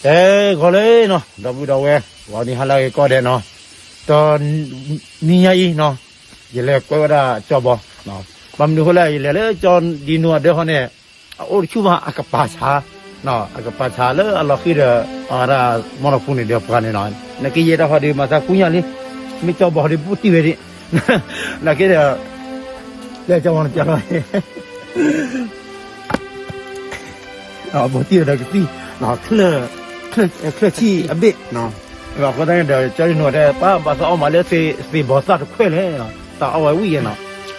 ကဲ ဂီၤလၢနီၤ ဒီပုၢ်ဒီဝဲၢ် ဂီၤနံၤဟါလၢအဂ့ၤကိးဂၤဒဲးနီၤ, တနံၤညါအံၤနီၤ ယလဲၤကွဲဝဲဒၣ်ကၠီဘီ, ဘၣ်မနုၤအဃိလဲၣ် ယလဲၤလၢကၠီဒံနိအဒၢဟီန့ၣ် အအိၣ်တဆူၣ်ဘၣ် အကပၤဆါ, အကပၤဆါလၢအလီၤဃံၤဒီး အဝဲဒၣ်မီၢ်လီၤပူၤန့ၣ်ဒီးပှၤန့ၣ်နီၤ, နကယဲၢ်တၢ်ဃီဒီး မၤသးကူညါလံ, မ့ၢ်ကၠီဘီဒီး ဘူးတံၢ်ဝဲဒၣ်, နာ်က့ဒီး လဲၤကၠီဘီန့ၣ်ပျီလီၤ ဘူးတံၢ်ဝဲဒီးကသံၣ် ချၢၣ်ဆံၣ်အဘ့ၣ်, အဃိသတးန့ၣ်ဒီး ကၠီဒံနိတဲ ပၢ်ဘၣ်သးအီၣ်မးလၢသ့ၣ်ဘီသၣ်တခွဲၣ်လဲၣ်, သးအီၣ်ဝဲဝံၣ်ယဲနီၤ,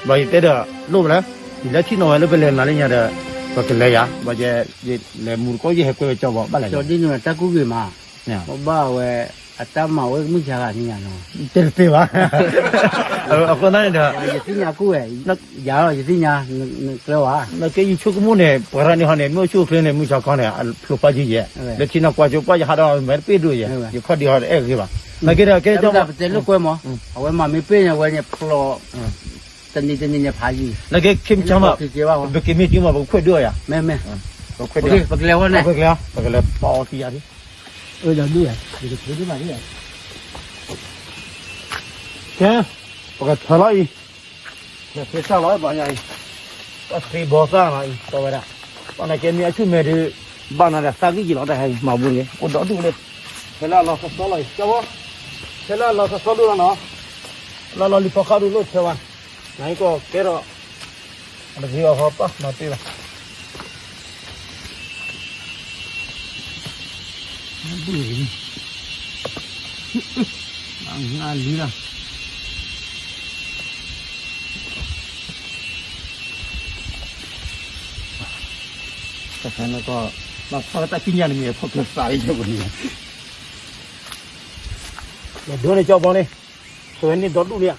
ဘျီယတဲဒီး လိၣ်ဝဲလဲၣ်, ယလဲၤထံၣ်နီၣ်ဝဲလၢပလဲၤနၤလၢညါဒီး ပကလဲၤယၤ, ဘျီယလဲၤမူတကိး ယဟဲကွဲဝဲကၠီဘီဘၣ်လဲၣ်, ကၠီဒံနိတၢ်ကူဂ့ၤမး, ဘၣ်ဝဲ အတၢ်မၤဝဲမုၢ်ဆါဂၤန့ၣ်ယါနီၤ, တဲတသ့ဘၣ်, အဃိသတးန့ၣ်ဒီး ယသ့ၣ်ညါကူဝဲ ယၤလီၤ ယသ့ၣ်ညါ နကျဲဝဲ နကဲယဆိကမိၣ်န့ၣ် ပှၤရၣ်န့ၣ်ဟီန့ၣ် မ့ၢ်အိၣ်ဆူၣ်အိၣ်ချ့န့ၣ် မုၢ်ဆါခီန့ၣ် အဖျိဖးယံၤယဲ, လၢထံနီၢ်ကွၢ်ကၠိပှၢ်ယဟးဒီးမဲာ်တပ့ၢ်ဒိၣ်ယဲ, ယခီၣ်ဒံးဟီတအဲၣ်ဂ့ၤဘၣ်, နာ်က့ဒီးကဲကၠီမး ပတဲလိာ်ကွဲမး, အဝဲမၤမ့ၢ်ပ့ၢ်န့ၣ် အဝဲန့ၣ်ဖျိ တနံၤတနံၤန့ၣ်ဖးယံၤ, နာ်က့ခ့မုၢ်ဆါမး, ပက့ၤမ့ၢ်တုၤမး ပကခွဲးဒုးအီၤယၤ, မ့ၢ်မ့ၢ်, ပကလဲၤဝဲန့ၣ်, ပကလဲၤ, ပကလဲၤပီအီၤခံယၤဒ်, အၢ ဒီးဒုးယၤ, ကဲ, ပကထၢလီၤအံၤ လၢသ့ၣ်သၣ်လီၤ ဘၣ်ညါအံၤ, ပသ့ၣ်ဘီသၣ်နီၤအံၤ ကီဝဲဒၣ်, ပနာ်ကဲမ့ၢ်အဆူၣ်မဲာ်ဒုး ဘၣ်နၤဒီးသးဂံၢ်ယံၤလီၤတဟဲအံၤ မၤဘူးန့ၣ် အိၣ်ဒီဒူၣ်လၢ, ထဲလၢအလီၤသီသီလီၤအံၤ ကၠီဝဲ, ထဲလၢအလီၤသီသီဒိၣ်လီၤနီၤ, လီၤလီၤလံၤဖီခါဒုးလိၣ်ထဲဝဲ, နအံၤကီကဲထီၣ်, အတဂ့ၤအီၤဃီပၢ်မၤတ့ၢ်ဘၣ် ဘုၣ်, အငါလံလီၤ, တခါနကီၢ်, ဘၣ်ဖီၣ်တၢ်ခံညါန့ၣ်မ့ၢ် ဖီၣ်ကျၢၤသးလၢယပူၤန့ၣ်, ဒိးန့ၢ်ကၠီဘီန့ၣ်, ထွဲဝဲန့ၢ်ဒီဒူၣ်န့ၣ်ဧါ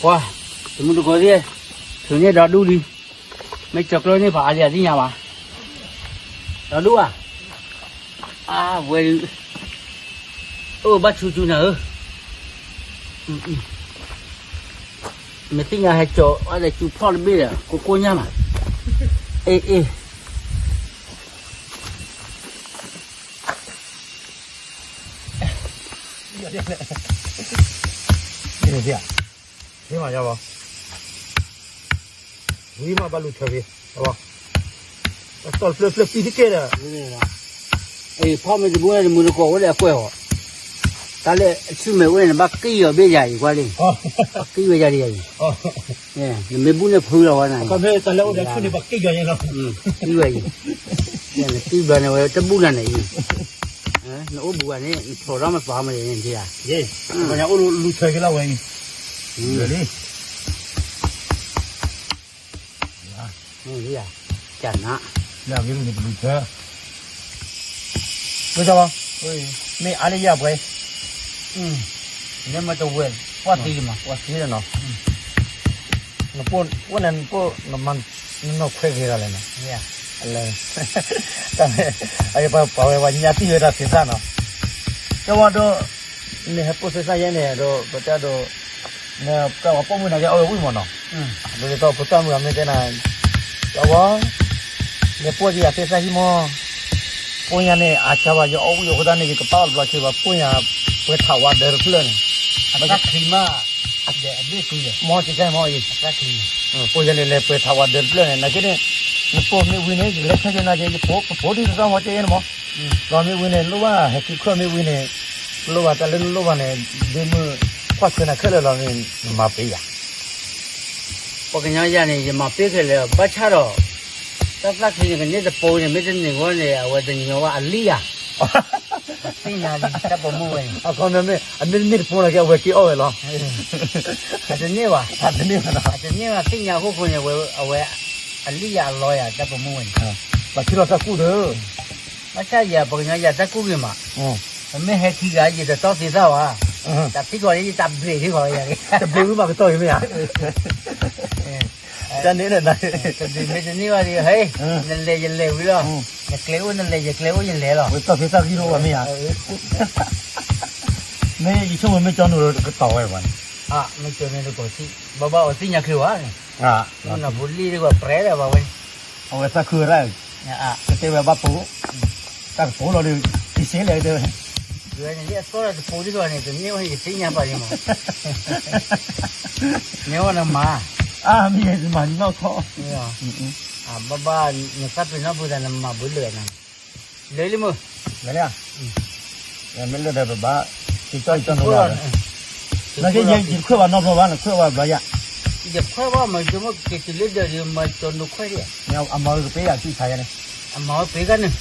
ပှၤ, တမုၢ်တကိးသ့ၣ်, ထုးန့ၢ်ဒီဒူၣ်လံ, မ့ၢ်ကၠီကျိန့ၢ်ဖးအါလံအသ့ၣ်ညါဘၣ်, ဒီဒူၣ်ဧါ, အဝဲ, အိၣ်ဘၣ်ဆူၣ်ဆူၣ်နၤဧၢ, မ့ၢ်သ့ၣ်ညါဟဲကၠီအီၤဒီး စူၤဖီၣ်တဘ့ၣ်ဒီး ကိးကိးညါမး, အ့ၣ်အ့ၣ် မ့ၢ်မးယဘီ, ဝံၤမးဘၣ်လူၤထၢက့ၤ, အတီၢ်တဖျၢၣ်ဖျၢၣ်ပံတကဲဒီး, ဖီမ့ၢ်တဘိန့ၣ် တမုၢ်တကိးအိၣ်ဒီးအကွဲၢ်အီၤ, တၢ်လၢအဆူၣ်မဲာ်အိၣ်န့ၣ် နဘၣ်ကံၣ်အီၤဘ့ၣ်ယၤအံၤကွၢ်လံ, ဘၣ်ကံၣ်ဝဲယၤဒ်ယၤအံၤ, နမ့ၢ်ဘူၣ်န့ၣ်ဖုလီၤဝဲနၤ, တၢ်လၢအအိၣ်ဒီးဆူၣ်န့ၣ် ပှၤကံၣ်ယီၤယဲလီၤ, ကံၣ်ဝဲအံၤ, နကံၣ်ဘျီန့ၣ်ဝဲတဘူၣ်နၤန့ၣ်အံၤ, နအိၣ်ဘူးဂၤန့ၣ် နဖျိးထီၣ်မ့ၢ်ပှၤမ့ၢ်န့ၣ်, ယဲ, ပှၤညါအိၣ်လူၤထၢက့ၤလီၤဝဲအံၤ, လၢလံ ကနၣ်, လၢအဂ့ၢ်န့ၣ်ပလူၤထၢ, ဝဲသီလီၤ, မ့ၢ်အါလၢယၤပှဲၤ, နမ့ၢ်တဝဲၢ်, ပှၢ်သံမး, ပှၢ်သံလီၤနီၤ, နပိၢ်, အိၣ်နၤနပိၢ်, နမၤ, နနီၢ်ခွဲဂ့ၤဒီးလဲၣ်နီၤ, လဲၣ်, တၢ်မ့ၢ်, ပှၤဝဲပှၤညါတံၢ်ဝဲဒၣ်သ့ၣ်သၣ်နီၤ, ကဝီၤဒီး, နဟဲပိၢ်သ့ၣ်သၣ်ယဲန့ၣ်ဒီး ပတဲဒိး နပှၤပိာ်မုၣ်နာ်က့အီၣ်ဝဲဝံၣ်မးနီၤ, ဒ်သိးပတၢ်မုၢ်ဂၤမ့ၢ်တဲနၤ, ကဝီၤ, လဲၤပိာ်က့ၤယၤသ့ၣ်သၣ်ဟံၣ်မး, ပိာ်ညါန့ၣ် အါဆါဘၣ် ယအီၣ်ဝံၣ်အဃိသတးန့ၣ် ယကပာ်အီၣ်တဘျီဆ့ဘၣ် ပိာ်ညါ, ပှဲၤထးဝါဒၢးတဖျၢၣ်န့ၣ်, မီၤကဲမီၤအံၤ, ပိာ်ယၤန့ၣ် လဲၤပှဲၤထးဝါဒၢးတဖျၢၣ်န့ၣ် နာ်က့န့ၣ်, နပိာ်မ့ၢ်ဝံၤန့ၣ် ယကလဲၤဆၢက့ၤနၤက့ၤ ယဖိဒံတသီမီၤကဲယဲန့ၣ်မး, လီၤမ့ၢ်ဝံၤန့ၣ် လိၣ်ဘၣ်ဟဲခံခရၢၣ်မ့ၢ်ဝံၤန့ၣ်, လိၣ်ဘၣ်တၢ်လၢနလိၣ်ဘၣ်န့ၣ်, ဒ့မုၣ်, ကွၢ်ထွဲနၤခဲလၢာ်လီၤမ့ၢ်, နမၤပ့ၤယၤ ပှၤကညီယၤန့ၣ် ယမၤပ့ၤခဲလၢာ် ဘၣ်ဆၣ်ဒီး, တၢ်သၣ်ချံန့ၣ် ကန့ၢ်တပိၤန့ၣ် မ့ၢ်တန့ၢ်ဝဲန့ၣ် အဝဲတညီဘၣ်အလံယၤ, သ့ၣ်ညါလံ တၢ်ပိာ်မုၣ်ဝဲန့ၣ်, အခီမ့ၢ်မ့ၢ် အမ့ၢ်တန့ၢ်တပိၤန့ၣ်က့ အဝဲက့ၤအီၣ်ဝဲလီၤ, အတန့ၢ်ဘၣ်, အတန့ၢ်ဘၣ်နီၤ, အတန့ၢ်ဘၣ် သ့ၣ်ညါအဃိဃိန့ၣ် အဝဲ, အလံယၤအလီယၤ တၢ်ပိာ်မုၣ်ဝဲန့ၣ်, ဘၣ်ထံလီၤတၢ်ကူၣ်ဒီး, ဘၣ်ဆၣ်ယၤ ပှၤကညီယၤတၢ်ကူၣ်ဂ့ၤမး, ပမ့ၢ်ဟဲခံဂၤ ယတတီသ့သၣ်ဘၣ်, တၢ်သံကွၢ်လၢယတၢ်ဘျဲးဒ်ဃီယၤ, တဘျဲးဝံၤမးကတီၢ်ဂ့ၤမ့ၢ်ဧါ, တၢ်န့ၣ်န့ၣ် တဒုးမ့ၢ်တန့ၢ်ဘၣ်ဒီး ဟဲ, နလဲၤယလဲၤဝံၤလီၤ, နကျဲအိၣ်နလဲၤ ယကျဲအိၣ်ယလဲၤလီၤ, ဝဲတီၢ်ဖဲတၢ်ဂံၢ်ထီၣ်ဝဲမ့ၢ်ဧါ, မ့ၢ်ယဆိကမိၣ်မ့ၢ်ကၠီနူာ်ကတီၤဝဲဘၣ်န့ၣ်, မ့ၢ်ကၠီနူာ်တကတီၤထံၣ်, ဘၣ်ဘၣ်အီၤသ့ၣ်ညါချ့ဝဲန့ၣ်, နဖိလံၣ်ဒ်ကွၢ်ပြဲလၢၤဘၣ်ဝဲန့ၣ်, အဝဲသးခုဝဲဒၣ်, ကတဲဝဲဘၣ်ပိာ်, တၢ်တပိာ်လီၤဒီး, တစဲးလဲၣ်တဲဝဲ, ဝဲန့ၣ်လၢအသီတပိာ်ဒ်သိးန့ၣ် တန့ၢ်ဝဲယသ့ၣ်ညါပာ်လံမး, မ့ၢ်ဝဲနမၤ, အါမ့ၢ်ယမၤနီၢ်ခီ, ဘၣ်ဘၣ်, နသးပ့ၤနီၣ်ပူၤသးနမၤဘၣ်လၢာ်နၤ, လၢာ်လံမ့ၢ်, လၢာ်လံဧါ, မ့ၢ်လၢာ်ဒီးပဘၣ်, ကၠီကၠီနီၢ်နီၢ်, နက့ယခွဲးဘၣ်နီတဘျီဘၣ် နခွဲးဘၣ်ဘျီယၤ, ယခွဲးဘၣ်မၤကၠီမ့ၢ်က့ၤတုၤလၢဒၢးဒီးမၤကၠီနူာ်ခွဲးဒံး, အမၤကပ့ၤယၤဆံဆါယၤန့ၣ်, အမၤဝဲပ့ၤကန့ၣ်,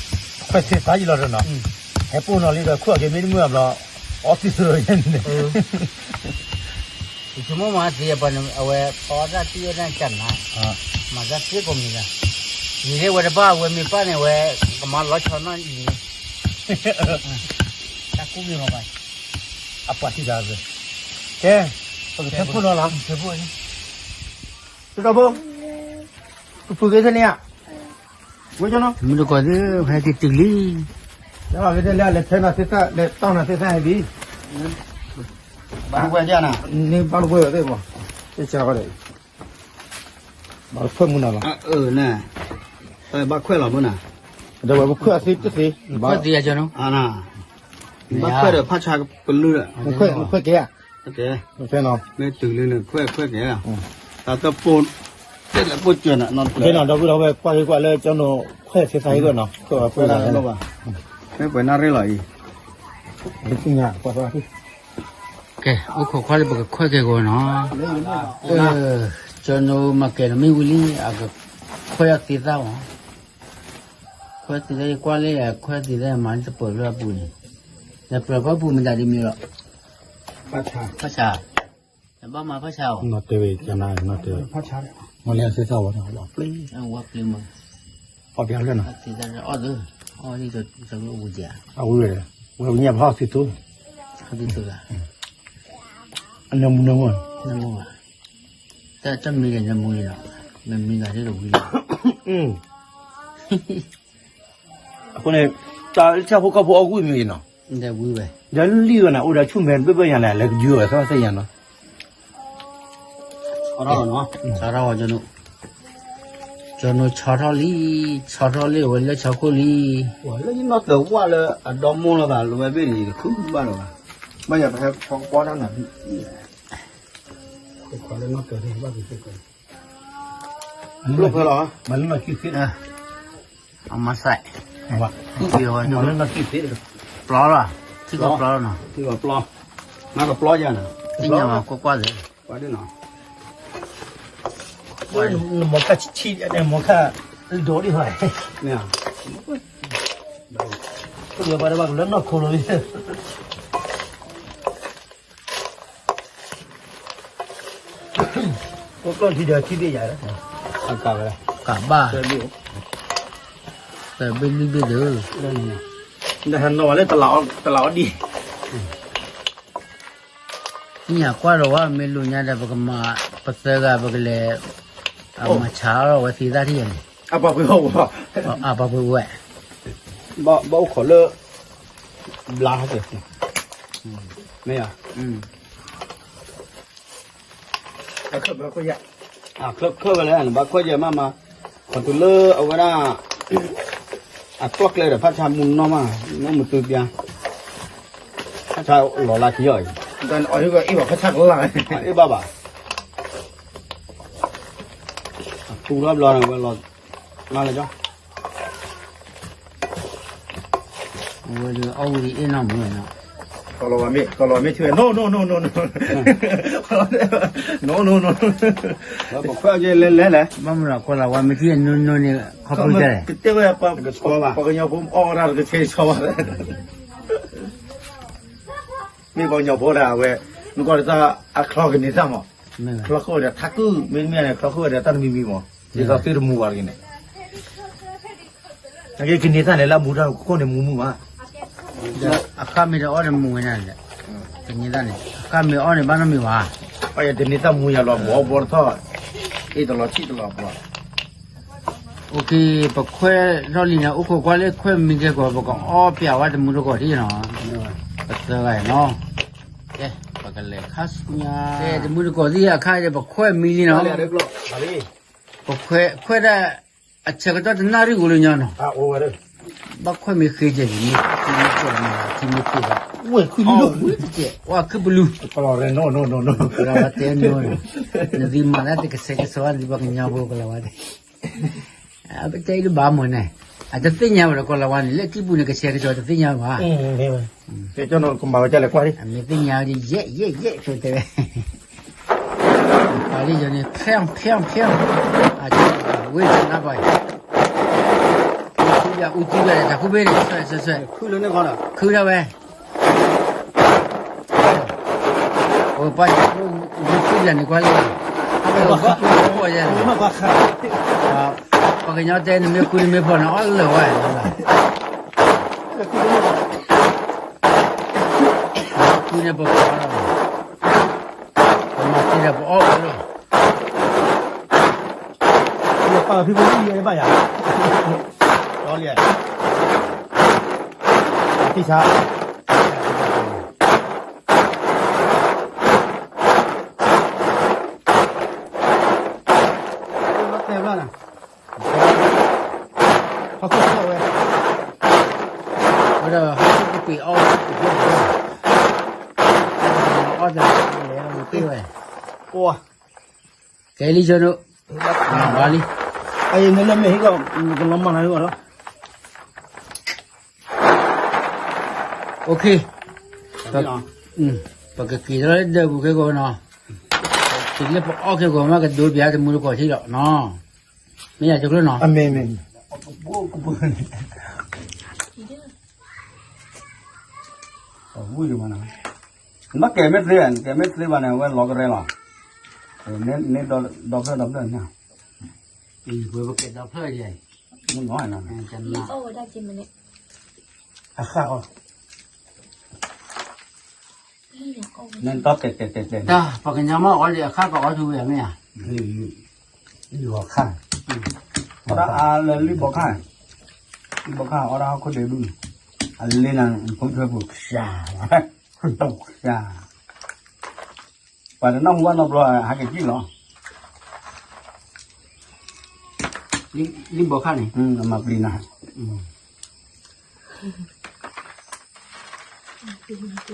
ခွဲးဆံဆါယံၤလီၤဒီးနီၤ, ဟဲပိၢ်နီၤလံဒီးခွဲးအက့ၤမ့ၢ်တမုာ်ဘၣ်ဘျီ, အီသံးသရၢယဲန့ၣ် ယဆိကမိၣ်မၤသ့အပှၤန့ၣ် အဝဲဖီတၢ်တံၢ်ဝဲဒၣ်ကနၤ, မၤတၢ်သ့ကိးမံၤလၢ်, ယံၤလၢဝဲတဘၣ်ဝဲမ့ၢ်ပၢ်န့ၣ် ဝဲကမၤလီၤဆီနီၣ်အံၤန့ၣ်, တၢ်ကူၣ်က့ၤမၤပှၤ, အပှၤထံၣ်တၢ်သ့, ကဲ, ပကထဲဖိနီၤလီၤ, တဒီဖိ, ပဖုက့ၤထဲန့ၣ်ဧါ, ဝဲကၠီနီၤ, မုၢ်တကိးသ့ၣ် ဖဲက့ၤတုၤလံ, လၢဖဲန့ၣ်လဲၤထဲနီၤသ့ၣ်သၣ် လဲၤတီၢ်နီၤသ့ၣ်သၣ်ဟဲဒ် ဘၣ်ဝဲဒၣ်နၤ, န့ၣ်ဘၣ်လၢဝဲသ့ၣ်မး, သ့ၣ်ဆါဃီဒီး, ဘၣ်ခွဲးမုၢ်နၤလီၤ, အၢ န့ၣ်, ဘၣ်ခွဲးလီၤမုၢ်နၤ, ဒီးဝဲပခွဲးအသ့တသ့, ခွဲးသ့ယၤကၠီနီၤ, ဘၣ်ခွဲးဒီးဖးဆါကလုၢ်, ခွဲးက့ၤဧါ, မ့ၢ်တုၤလံန့ၣ် ခွဲးခွဲးက့ၤ, တၢ်တပိၢ်, တဲလဲၣ်ပိၢ်စၢၤနၤ, ဒီပုၢ်ဒီဝဲၢ်ကွၢ်ဂ့ၤကွၢ်လၢကၠီနီၤ ခွဲးသ့သးဟဲဂီၢ်နီၤ, ခွဲးဝဲပှဲၤလၢလီၤဘၣ်, မ့ၢ်ပှဲၤနၣ်ရ့ၣ်လီၤအံၤ, ကဲ, အိၣ်ခိးခွါလၢပကခွဲးက့ၤဂီၤနီၤ, ကၠီနီၤမၤကဲၤနီၤမ့ၢ်ဝံၤလံ အကခွဲးအသ့သၣ်မး, ခွဲးသ့သၣ်ယကွၢ်လၢ ခွဲးသ့သၣ်မၤလၢတပၢၤလၢအပူၤန့ၣ်, နပၢၤဖီပူၤမတၤဒ်မ့ၢ်လီၤ, ဖးဆါ, နဘၣ်မၤဖးဆါအီၤ, နီၢ်တဲဝဲကနၤ နီၢ်တဲဝဲ, မ့ၢ်လၢသ့သၣ်ဝဲန့ၣ်, ဝဲပျ့ၤမး, အီၣ်ပျ့ၤလၢနီၤ, အီၣ်သ့သၣ်အီၣ်သ့, အဝဲ, ဝဲညၣ်ဖီၣ်သ့သိ, အနၢမူနၢမူ, တၢ်မံၤဒီးနမူလီၤ, နမံၤဂၤဒ်တဝံၤလီၤ အဃိန့ၣ်, တၢ်လၢဆၣ်ဖိကီၢ်ဖိအီၣ်ဝံၣ်မ့ၢ်နီၤ, ဒီးလံၣ်ဝဲန့ၣ် အိၣ်ဒီးဆူၣ်မဲာ်ဘၣ်ဘၣ်ယၤလဲၣ် လဲၤကယုၢ်ဝဲသ့ၣ်ညါနီၤ, ဆီထီၣ်နီၤ, ဆီထီၣ်ဝဲကၠီနိ, ကၠီနိဆီထီၣ်လံ, ဆီထီၣ်လံ အဝဲလၢဆီခိၣ်လံ, လၢယနီၢ်တၢၤဝၣ်လၢအဒီမိၢ်လီၤသး လၢဝဲဘ့ၣ်န့ၣ် ယတခုဘၣ်လီၤဘၣ်, ဘၣ်ယၤပဟဲဖီကပီတၢ်နၤ, ဘျိၣ်ဖဲလီၤ, မၤလၢနီၢ်ကံၢ်သ့, အမၤစဲး, မၤလၢနီၢ်ကံၢ်သ့, ပျီလီၤ, ထံကီၢ်ပျီလီၤနီၤ, ထံကီၢ်ပျီ, မၤကပျီယၤနၤ, သ့ၣ်ညါမၤကွၢ်ကွၢ်သ့, ကွၢ်ဒ်နီၤ, နမီၤခါဆံးဆံးန့ၣ် မီၤခါဒိးဒ်ဟီ, ပှၤတဘၣ်ကလၢနီၢ်ခိလီၤ, ကဘၣ်, တဘ့ၣ်လွံၢ်ဘ့ၣ်ဒီး, နဟဲနီၣ်ဝဲလၢတလးအီၣ်ဒံး, သ့ၣ်ညါကွၢ်ဒီးဝဲ မ့ၢ်လိာ်ညါဒီး ပကမၤ, ပသၢဂၤ ပကလဲၤ, မၤဆါထီၣ်ဝဲသ့သၣ်ထံၣ်န့ၣ်, အပှၤပှ့ၤဟီၣ်ဝဲ, အပှၤပှ့ၤဝဲ, ဘၣ်အိၣ်ခိးလၢ, ဘျါဟဲက့ၤ, မ့ၢ်ဧါ ချၢၣ်ချၢၣ်ဝဲလဲၣ် နဘၣ်ခွဲးယဲမးမး, ခီတုၤလၢအဝဲဒၣ်, အကျီၢ်ကျဲဒီး ဖးဆါမူနီၢ်မး, မ့ၢ်မတုၤပျါ, ဖးဆါလီၤလၢခံအီၤအံၤ, အ့ၣ်ဘၣ်ဘၣ်, အပူၤထီၣ်ဘျီန့ၣ် ဝဲလီၤ, မၤလၢကၠီ ဝဲဒၣ်အီၣ်ဝံၤအ့ၣ်နီၢ်မုၢ်နီၤ, ကီလီၤဝဲမ့ၢ်, ကီလီၤဝဲမ့ၢ်ထံၣ်ဝဲ, no no no no no, no no no, ပခွဲးကဲလဲၤလဲၤလဲၤ, ဘၣ်မနုၤကီလီၤဝဲမ့ၢ်ထံၣ် no no န့ၣ် ခီဖျိတဲလဲၣ်, ကတဲဝဲ, ပှၤကညီဖိအီၣ်ဝဲဒၣ်တကဆှဲကဆှီဘၣ်, မ့ၢ်ပှၤကညီဖိဒၣ်ဝဲ, နကွၢ်ဒ်သိးအချီကန့ၤသၣ်မး, ချီဃုာ်ဝဲဒီးထးကုၢ် မ့တမ့ၢ်န့ၣ် ချီဃုာ်ဝဲဒီးတၢ်တမံၤမံၤမး, ဒ်သိးသ့တမူဘၣ်တဂ့ၤန့ၣ် နက့ကန့ၤသၣ်န့ၣ် လၢအမူတၢ်ခိၣ်န့ၣ်မူမုၢ်ဘၣ်, အခါမ့ၢ်တအီၣ်န့ၣ်မူဝဲန့ၣ်, ကန့ၤသၣ်န့ၣ် အခါမ့ၢ်အီၣ်န့ၣ်ဘၣ်နီတမံၤဘၣ်, ပှၤယတန့ၤသၣ်မူယၤလီၤ ဘီဘီတထီၣ်, အ့ၣ်တလီၤဆံၣ်တလီၤပှီၤ, အိၣ်ခ့ ပခွဲးထီၣ်လံန့ၣ် အိၣ်ခိးကွၢ်လၢခွဲးမံၤကဲကီး ပကအီၣ်ပျးဝဲတမူတကိးထံၣ်နီၤ, ပသၢဂၤနီၤ, ကဲ ပကလဲၤခါဆူညါ, ကဲ တမူတကိးသ့ၣ်အခါဒီး ပခွဲးမံၤလံနီၤ, ပခွဲး ခွဲးဒၣ် အဆၢကတီၢ်တနၣ်ရံၣ်ဧိၤလၢညါနီၤ, ဘၣ်ခွဲးမ့ၢ်ဃ့ကဲန့ၣ် မ့ၢ်ထံမ့ၢ်ကဲးမ့ၢ်ထံမ့ၢ်ကဲးဘၣ်, ဝဲခုပလူ, ဝဲခုပလူ, ကလီၤတဲနီၤ, နသံမၤလၢတကဆဲးကဆှီနသံပှၤကညီဖိကလီၤဝါ, ပတဲအံၤတဘၣ်မ့ၢ်န့ၣ်, အတသ့ၣ်ညါဝဲဒီးကလီၤဝါန့ၣ် လၢကံၢ်ပူၤန့ၣ် ကဆဲးကဆှီတသ့ၣ်ညါဘၣ်, မ့ၢ်သ့ၣ်ညါဝဲဒီး ယဲၣ်ယဲၣ်ယဲၣ် တဲဝဲ ပာ်လံယိၤန့ၣ် ဖျဲၣ်ဖျဲၣ်ဖျဲၣ်, အဝဲနၢ်ပှၤ, အူကံဘၣ်အူကံဘၣ်ဒီး တၢ်ခူဘ့ၣ်န့ၣ် ဆွဲဆွဲဆွဲ, ခုလၢန့ၣ်ခီဒီး, ခုဒၣ်ဝဲ, ပှၤ ဝဲခုဘၣ်န့ၣ်ကွၢ်လံ, အဝဲဘၣ်ဖီၣ်ယဲ, ပှၤကညီတဲနမ့ၢ်ခူနမ့ၢ်ဖီၣ်န့ၣ် အီၣ်လၢာ်ဝဲ, ခူန့ၣ်ပဖီၣ်လီၤ, ပမၤသ့ဒီးပအီၣ်ဝဲလီၤ, ပာ်ဖံဖိလံယဲဘၣ်ယၤ, ဒီလံ, သံဆါ, တဲဘၣ်နၤ, ဟီၣ်ခိၣ်ဖျၢၣ်ဝဲ, ဝဲဒီးဟီၣ်ခိၣ်ကပ့ၤအီၣ်ဝဲ, အီၣ်တၢ်လဲၤလီၤဝံၤတ့ၢ်ဝဲ, ကဲလံ ကၠိဒိၣ်, ဘၣ်လံ, အအံၤမ့ၢ်လၢမ့ၢ်ဟံၣ်ကီး, ကလီၤမၢ်နၤဟံၣ်ကီးဒီး, အိၣ်ခ့, ပကက့ၤထီၣ်လၢဒၢးပူၤခဲကိာ်နီၤ, တုၤလၢပအီၣ်ခဲကိာ်မး ကဒိပျးတမူတကိးထံၣ်လီၤနီၤ, မ့ၢ်ယၤကၠိကျိနီၤ, အမ့ၢ်မ့ၢ် ဝံၤမးနီၤ, နဘၣ်ကဲမ့ၢ်သ့, ကဲမ့ၢ်သ့ဘၣ်န့ၣ် အဝဲလီၤကရဲလီၤ, န့ၣ်ဒီဖျၢၣ်ဒီဖျၢၣ်န့ၣ်, ပကဲဒီဖျၢၣ်ယဲ, မ့ၢ်နီၤ, အဃၣ်အီၣ်, နတတဲတဲတဲတဲ, တၢ်ပှၤကညီမ့ၢ်အီၣ်လံ အဃၣ်ကအီၣ်ထူဝဲမ့ၢ်ဧါ, လံဘီခါ, အီၣ်ဒၣ်အါလၢလံဘီခါ, လံဘီခါအီၣ်ဒၣ်ဟီၣ်ခိၣ်ဒဲးဒူၣ်, အလ့နၤ ဖုံထွဲပူၤကစၢ်, ကစၢ်, ပှၤတနၢ်ဟူဘၣ်နီတဘျီ ဟဲက့ၤကံၣ်လီၤ, လံဘီခါန့ၣ်, အမၤပျံၤနၤ, ပှ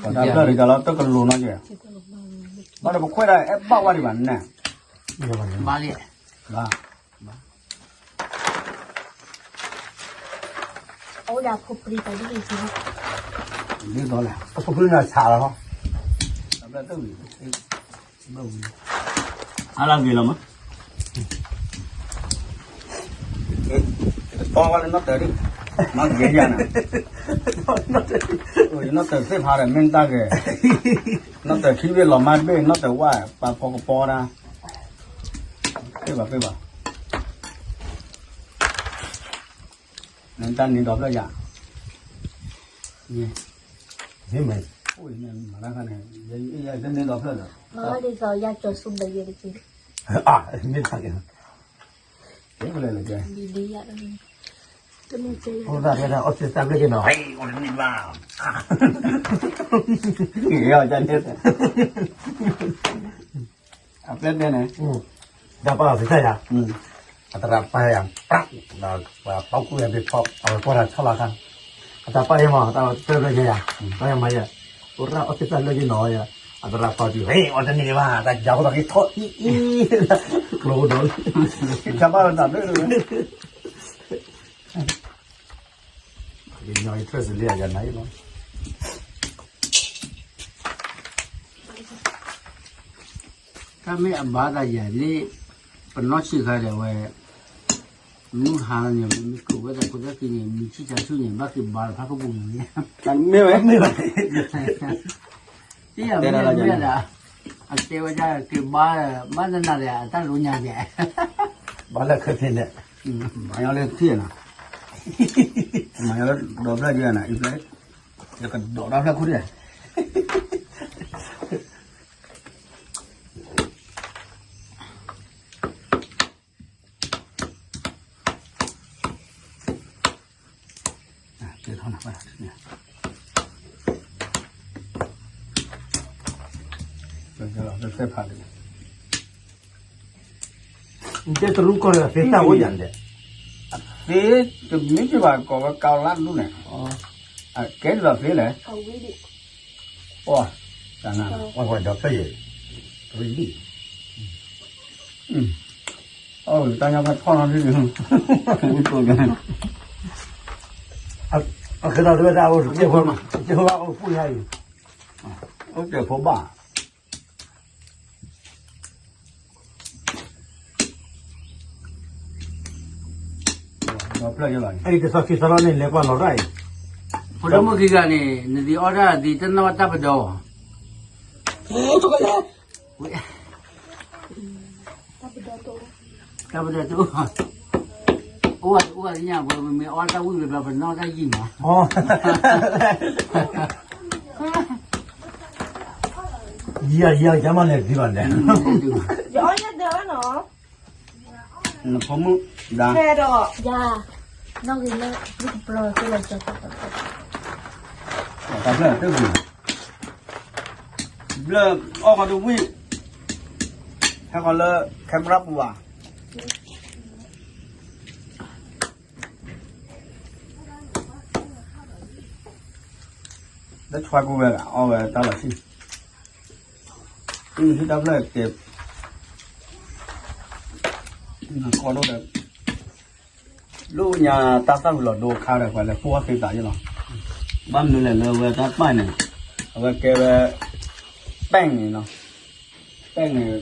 ၤတၢ်ဖျၢၣ်တဂၤလီၤ တကလိၤနီၤက့, ဘၣ်ဒီးပခွဲးဒၣ်အဲၣ်ဘၣ်ဝဲဒံးဘၣ်န့ၣ်, ဘၣ်လံ, ဘၣ်, ဘၣ်, အိၣ်ဒၣ်ဖိပျံၤတၢ်ဒ်န့ၣ်, ဒ်သိးလဲၣ် အဖိပျံၤနၤဆးလီၤ, အလၢဂ့ၤလီၤမး, တတီဝဲလၢနီၢ်တၢၤဒံး, မၤဂ့ၤယၤန့ၣ်, ယနီၢ်တၢၤသ့ၣ်ဖးဒီးမ့ၢ်တၢ်ဂ့ၤ, နီၢ်တၢၤခံဘ့ၣ်လီၤမၢ်တဘ့ၣ် နီၢ်တၢၤဝၣ်ပာ်ဖီကပီၤဒၣ်, ပ့ၢ်ဘၣ်ပ့ၢ်ဘၣ်, နတၢ်နံၤဒီဖျၢၣ်ယၤ, မ့ၢ်, မၤတၢ်ခါန့ၣ်, ယတန့ၢ်ဒီဖျၢၣ်ဒီး, မ့ၢ်တၢ်ဂ့ၤ, ဖိသၣ်တဲဒၣ်အီၣ်သ့ၣ်သၣ်ဘျၢၣ်က့ၤနီၤ, အီၣ်တန့ၢ်ဘၣ်, အပျဲၢ်တဲန့ၣ်, တၢ်ပာ်အီၣ်သ့ၣ်သၣ်ယၤ, အသရၣ်ပာ်ယၤ, ပှၤပာ်ကူၣ်ယၤဘၣ်ဖီ, အဝဲကွၢ်တၢ်ဆီလီၤခါ, အတၢ်ပာ်ယဲမး တၢ်တၢၢ်ဘျၢၣ်က့ၤယၤ, ပာ်ယၤမၤယဲ, ဖိသၣ်အီၣ်သ့ၣ်သၣ်ဘျၢၣ်က့ၤနီၤ, အသရၣ်ပာ်တုၤ, အီၣ်တန့ၢ်ဘၣ် တၢ်ယၤဖိသၣ်က့ၤထီၣ်အံၤအံၤ, ကျိဒိၣ်, တၢ်ပာ်လီၤတၢ်ဘျၢၣ် ကညီအံၤ interest လံယၤနၤအံၤလီၤ, တၢ်မ့ၢ်အဘၣ်သးယၤလံ, ပနီၢ်ဆံးခါဒီးဝဲ, မုၢ်ဟါန့ၣ် မ့ၢ်ကိးဝဲဒၣ်ဖိသၣ်ခံန့ၣ် မံၤဆံၣ်တၢ်ဆူၣ်န့ၣ် ဘၣ်က့ၤဘါလီၤဖးခိၣ်ပူၤန့ၣ်, မ့ၢ်ဝဲ, မ့ၢ်ဝဲ, တမ့ၢ်ဒၣ်, အတဲဝဲဒၣ်က့ၤဘါ, ဘၣ်နနၤဒီး အတၢ်လိညါယဲ, ဘၣ်လၢခဲဖ့န့ၣ်, မၤညီလၢထံၣ်နၤ, မၤညီလၢဒီဖျၢၣ်က့ၤနၤ, ယကဒိးဒီဖျၢၣ်ခိၣ်ဒံး, တၢ် ကဲထီၣ်နၤဘၣ်, ကဲထီၣ်သ့ၣ်ဖးလံ, နတဲတရူးကီၢ်န့ၣ် သ့တၢ်အိၣ်ယၤန့ၣ်, သ့, တမ့ၢ်ကဘၣ်ကိးဝဲကးလါဒူၣ်န့ၣ်, ကဲဒ်သိးသ့လဲၣ်, အဝဲဒၣ်, ပှၤဒီးဖျၢၣ်ယဲၢ်, တရံးလံ, အၢ တၢ်ညါဖဲထီၣ်နီၤဒ်န့ၣ်, အကဲထီၣ်တဝဲဒၣ်အိၣ်တကဲဖိမး, ကဲဖိဘၣ်အိၣ်ဖှိၣ်ယါအံၤ, အိၣ်ကဲဖိဘၣ်, ဒီးဖျၢၣ်ယလီၤ, အဲၣ်ကစီၣ်ခံသီလီၤန့ၣ် လဲၤကွၢ်လီၤရၣ်အံၤ, ဖိဒိၣ်မုၣ်ခံဂၤန့ၣ် နသံအီၣ်တၢ်သံတနီၣ်တၢ်ပဒီ, တၢ်ပဒီတအိၣ်, အိၣ်ဝဲတအိၣ်ညါ ပမ့ၢ်အီၣ်တၢ်ဝံၣ်ဘျီဘျီ ပနီၣ်တၢ်ယံာ်မး, ယံာ်ယံာ် ကမၤလဲၤသံဘၣ်လဲၣ်, ယအီၣ်ယဲၢ်ဒၢးနီၤ, နဖိမုၣ်ဒါ, ဖဲဒီး, ယၤ, နီၣ်ဂ့ၤလၢ ယကပျီၤသ့လီၤ, တၢ်ဖျၢၣ်တဂ့ၤ, ဘျၢၣ်အီၣ်ဃီတဝံၣ်, ဟဲဃီလၢ camera ပူၤဘၣ် လၢဆွါကိးဝဲဒၣ် အီၣ်ဝဲတၢ်လီၤဆံၣ်, အံၤဟံၣ်တၢ်ဖျၢၣ်ကဲ, ကီဒိၣ်ဒီး, လၢညါတၢ်သၣ်ဝံၤလီၤဒိခါဒီး ပှၤလဲၤပိၢ်အီၣ်သ့သးယလီၤ, ဘၣ်မနုၤလဲၣ်လၢအဝဲတၢ်ပာ်န့ၣ်, အဝဲကဲဝဲ, ပဲၣ်န့ၣ်နီၤ, ပဲၣ်န့ၣ်,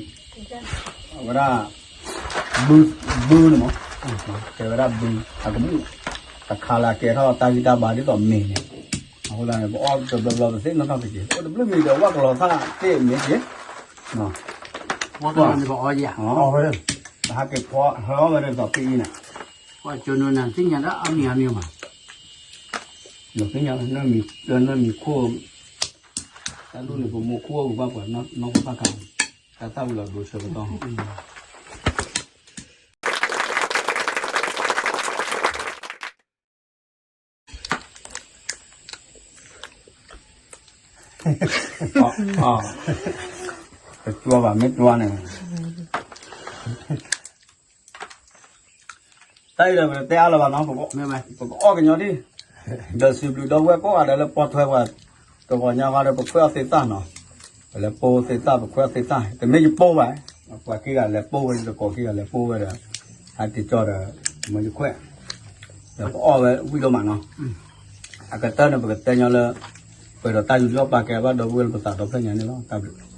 အဝဲဒၣ်, ဘု, ဘုန့ၣ်မး, ကဲဝဲဒၣ်ဘု, အကမူၣ်, တခါလၢကဲထီၣ်တၢ်ဂံၢ်တၢ်ဘါဒ်သိးမ့ၤန့ၣ်, အဃိသတးန့ၣ် ပအီၣ်တဘျီဘျီပသ့ၣ်နီၣ်ထီၣ်က့ၤ, အိၣ်တဘျုးမံၤဒီးဝဲကလီၤသၣ်သ့ၣ်မ့ၢ်က့ၤ, ပအီၣ်, ပဟးက့ၤဖီဟၢအီၣ်ဝဲဒ်သိးပအံၤန့ၣ်, ပှၤကၠိနိနၤသ့ၣ်ညါဒၣ်အမံၤအမံၤမး, နသ့ၣ်ညါ, နမံၤခိၣ်, တၢ်ဒူၣ်န့ၣ် ပမိၢ်ခိၣ်အဂုၤဘၣ်ပှၤနီၢ်ခိၣ်ဘၣ်ခါ, တၢ်သၣ်ဝံၤလီၤဒိဆၢကတီၢ် တကွၢ်ဘၣ်မ့ၢ်ကွၢ်န့ၣ်, တၢ်အံၤဒီးပတတဲအါလၢၤဘၣ်နီၤ, ပကအီၣ်ကညီဒံၣ်, ဒီးစံးဘျုးဒီပုၢ်ဝဲၢ်ကိးဂၤဒဲးလၢပိာ်ထွဲပှၤ, တဂီၤညါဃီဒီးပခွဲးအီၣ်သ့သၣ်နီၤ, ပလဲၤပိာ်သ့သၣ် ပခွဲးအီၣ်သ့သၣ် တမ့ၢ်ယပိာ်ဘၣ်, ပှၤခံဂၤလဲၤပိာ်ဝဲ ယတကိးခံဂၤလဲၤပိာ်ဝဲဒီး, ဟဲတ့ကၠီဒီး, မ့ၢ်ယခွဲး, ဒီးပအီၣ်ဝဲဝံၣ်ဒိၣ်မးနီၤ, အကတၢၢ်န့ၣ် ပကတဲညီလၢ, ပှဲၤဒီးတၢ်ယူးယီၣ်ပာ်ကဲဘၣ်ဒီပုၢ်ဝဲၢ်လၢပသးဒီဖျၢၣ်ညါန့ၣ်လီၤ, တၢ်ဘျုး